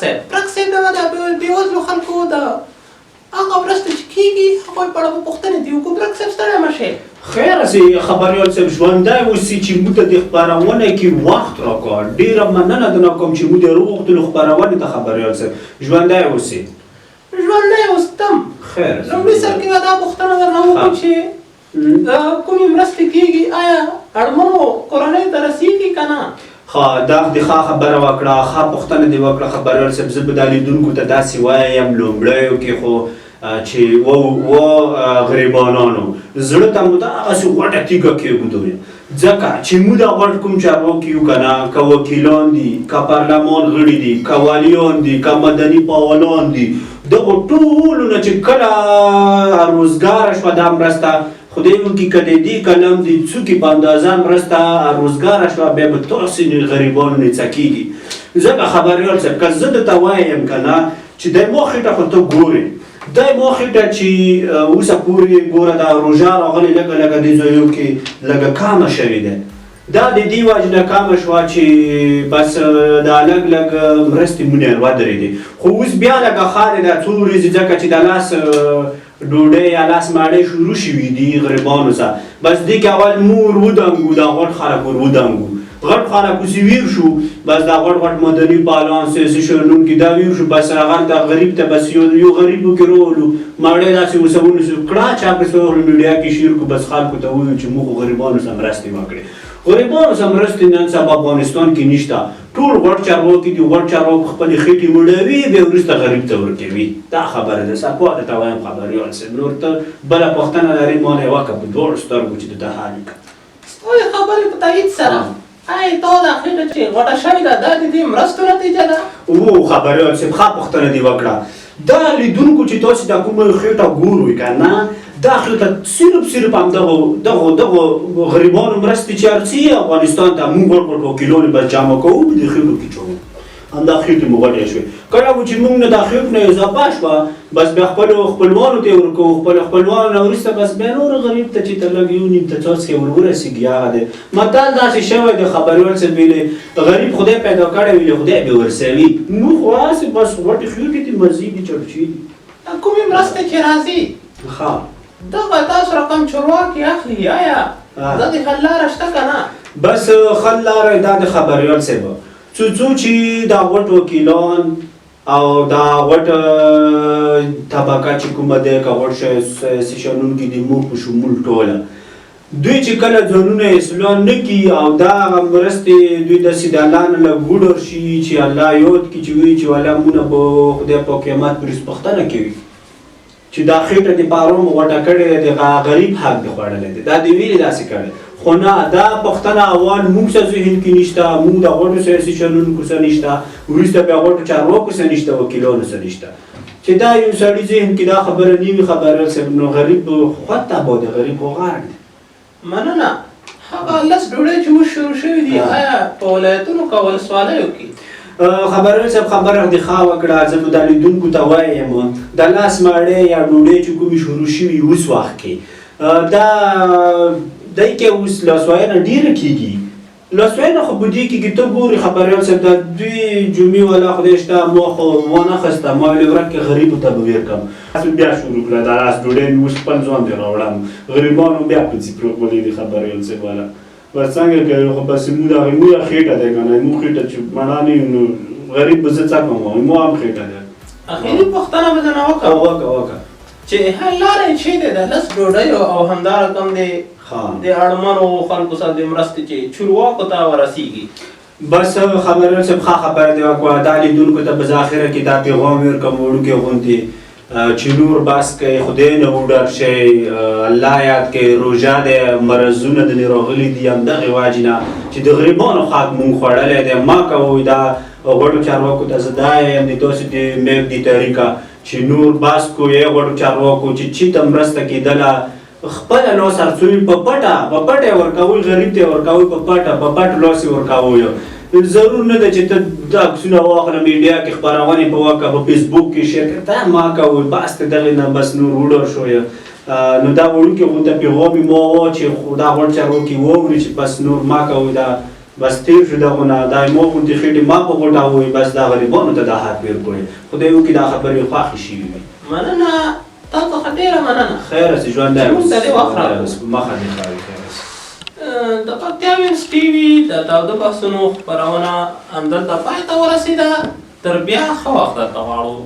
صاحب، برک صاحب نه به د بېوزلو خلکو د هغه مرسته چې کېږي هغوی په اړه به پوښتنې دې وکړو. برک صاحب، ستړی مه شئ. خیر سي خبریال صاحب، ژوندی اوسې چې موږ ته د خپرونه کې وخت راکړ. ډېره مننه درنه کوم چې موږ دې وغوښتلو خپرونې ته. خبریال صاحب، ژوندی اوسې. ژوندی اوستم. خیر سي. لومړي سر کې به دا پوښتنه درنه وکړو چې کومې مرستې کېږي، آیا اړمنو کورنیو ته رسېږي که نه؟ ښه، دا دې ښه خبره وکړه، ښه پوښتنه دې وکړه خبریال صاحب. زه به دا لیدونکو ته داسې وایم، لومړیو کې خو چې و و غریبانانو زړه ته مو دغسې غټه تیږه کېږدوی، ځکه چې موږ دا غټ کوم چارواکي یو که نه، که وکیلان دي، که پارلمان غړي دي، که والیان دي، که مدني فعالان دي، دغو ټولو نه چې کله روزګاره شوه دا مرسته، خدای وکړي که د دې قلم د څوکې په اندازه مرسته روزګاره شوه، بیا به تاسې غریبانو نه کېږي. ځکه خبریال صاحب، که زه درته وایم که نه چې د ما خېټه خو ته ګورې، د ما خېټه چې اوسه پورې ګوره دا روژه راغلې، لږه لږه دې ځایو کې لږه کمه شوې ده. دا د دې وجې نه کمه شوه چې بس دا لږ لږ مرستې مونږ ودرېدې، خو اوس بیا لږه ښه ده دا څو ورځې، ځکه چې د لاس ډوډۍ یا لاس ماړۍ شروع شوي دي غریبانو سره. بس دې کې اول مور ودانګو، دا غټ خلک ور ودانګو، غټ خلک اوس ویر شو، بس دا غټ غټ مدني پالان، سیاسي شنونکي دا ویر شو، بس هغلته غریب ته بس یو یو غریب کې رولو ماړۍ داسې وسونو سو کړه چا پسې ورغلو، میډیا کې شیر کو، بس خلکو ته وویو چې موږ غریبانو سره مرستې وکړې. غریبانو سره مرستې نن سبا افغانستان کې نشته. ټول غټ چارواکي دي، غټ چارواکو خپلې خېټې مړوي، بیا وروسته غریب ته ورکوي. دا خبره ده صفا درته وایم خبریال صاحب. نور ته بله پوښتنه لرې، ما نه یې وکړه په دواړو سترګو چې درته حل کړم. ستاسو خبرې په تایید سره، آیا تا دا خېټه چې غټه شوې ده، دا د دې مرستو نتیجه ده؟ وو خبریال صاحب، ښه پوښتنه دې وکړه. دا لیدونکو چې تاسو دا کومه خېټه ګورئ که نه، دا خېټه صرف صرف همدغو دغو دغو غریبانو مرستې چې ارڅي افغانستان ته، موږ غټ غټ وکیلانو بس جمع کوو، په دې خېټو کې چوو، همدا خېټې مو غټې شوې. کله و چې موږ نه دا خېټ نه اضافه شوه، بس بیا خپلو خپلوانو ته یې ورکوو، خپلو خپلوانو نه وروسته بس بیا نور غریب ته چې ته لږ یو نیم ته څاڅکی ور ورسېږي هغه دی. متل داسې شوی دی خبریال صاحب، ویلې غریب خدای پیدا کړی، ویلې خدای به ورسوي. موږ خو هسې بس غټې خېټې دي، مزې دي، چړچې دي. دا کومې مرستې چې راځي، ښه، دغه تاسو رقم چورواکي اخلي، آیا دا د حل لاره شته که نه؟ بس حل لاره دا د خبریال صاحب، څو څو چې دا غټ وکیلان او دا غټ طبقه چې کومه ده، که غټ سیاسي شنونکي دي، موږ په شمول ټوله دوی چې کله ځانونه اصلاح نه کړي او دا هغه مرستې دوی داسې د الله نه لږ وډر شي چې الله یاد کړي، چې وایي چې والله مونږ به خدای په قیامت پرې پوښتنه کوي چې دا خېټه دې په آرام غوټه کړې ده، د غریب حق دې خوړلی دی، دا دې ویلې داسې کړی. خو نه، دا پوښتنه اول موږ سره ذهن کې نشته، موږ د غټو سیاسي شنونکو سره نشته، وروسته بیا غټو چارواکو سره نشته، وکیلانو سره نشته، چې دا یو سړي ذهن کې دا خبره نه وي خبریال صاحب، نو غریب خو تباه دی، غریب خو غرق دی. مننه. هغه لس ډوډۍ چې اوس شروع شوې دي، آیا په ولایتونو که ولسوالیو کې؟ خبریال صاحب، خبره دې ښه وکړه. زه به دا لیدونکو ته وایم، د لاس ماړې یا ډوډۍ چې کومې شروع شوي اوس وخت کې، دا دی کې اوس لاسوهنه ډېره کېږي. لاسوهنه خو په دې کېږي، ته ګورې خبریال صاحب، دا دوی جمعې والا خدای شته ما خو وانه خسته، ما ویلې ورک کې غریبو ته به ورکړم، هسې بیا شروع کړه دا لاس ډوډۍ مې اوس خپل ځان دې راوړم، غریبانو بیا په ځي پرېښودلې دي. خبریال صاحب والا بس څنګه کوي، خو بس موږ هغې موږ خېټه دی که نه، موږ خېټه چې مړه نه یو نو غریب به زه څه کوم، مو هم خېټه دی. اخري پوښتنه به درنه وکړم. وکړه وکړه. چې حل لاره یې چیرې ده لس ډوډیو او همدا رقم د د اړمنو خلکو سره د مرستې چې چورواکو ته ورسیږي؟ بس خبریال صاحب، ښه خبره دې وکړه. دا لیدونکو ته په ظاهره کې دا پیغام ورکړم وړوکی غوندې چې نور بس کوئ، خدای نه وډار شئ، الله یاد کړئ، روژه دی، مرضونه دنې راغلي دي همدغې وجې نه چې د غریبانو حق مونږ خوړلی دی. ما کوئ دا غټو چارواکو ته زه دا یم د تاسو د میک د طریقه چې نور بس کوئ غټو چارواکو، چې چیته مرسته کېدله خپله لاس هرڅوی په پټه په پټه یې ورکوئ، غریب ته یې ورکوئ، په پټه په پټ لاس یې ورکوئ. ضرور نه ده چې ته دا عکسونه واخله، میډیا کې خپرونې په وکړه، په فیسبوک کې شیر کړه، دا ما کوئ بس ته دغې نه بس نور وډار شوی. نو دا وړوکی غونته پیغام یې ما و چې دا غټ چارواکي واوري چې بس نور ما کوئ دا بس تېر شو دغو نه، دا یې مو غوندې خېټې ما په غوټه وي، بس دا غریبانو ته دا حق ورکړي. خدای وکړي دا خبرې خوښې شوي وي. مننه، تا څخه ډېره مننه. خیر اوسې، ژوندی چې موږ ته دې وخت اوسې، راکړو. په مخه دې ښه وي، خیر اوسې. د پکتیا وینز ټي وي د تاوده بحثونو خپرونه همدلته پای ته ورسېده. تر بیا ښه وخت درته غواړو.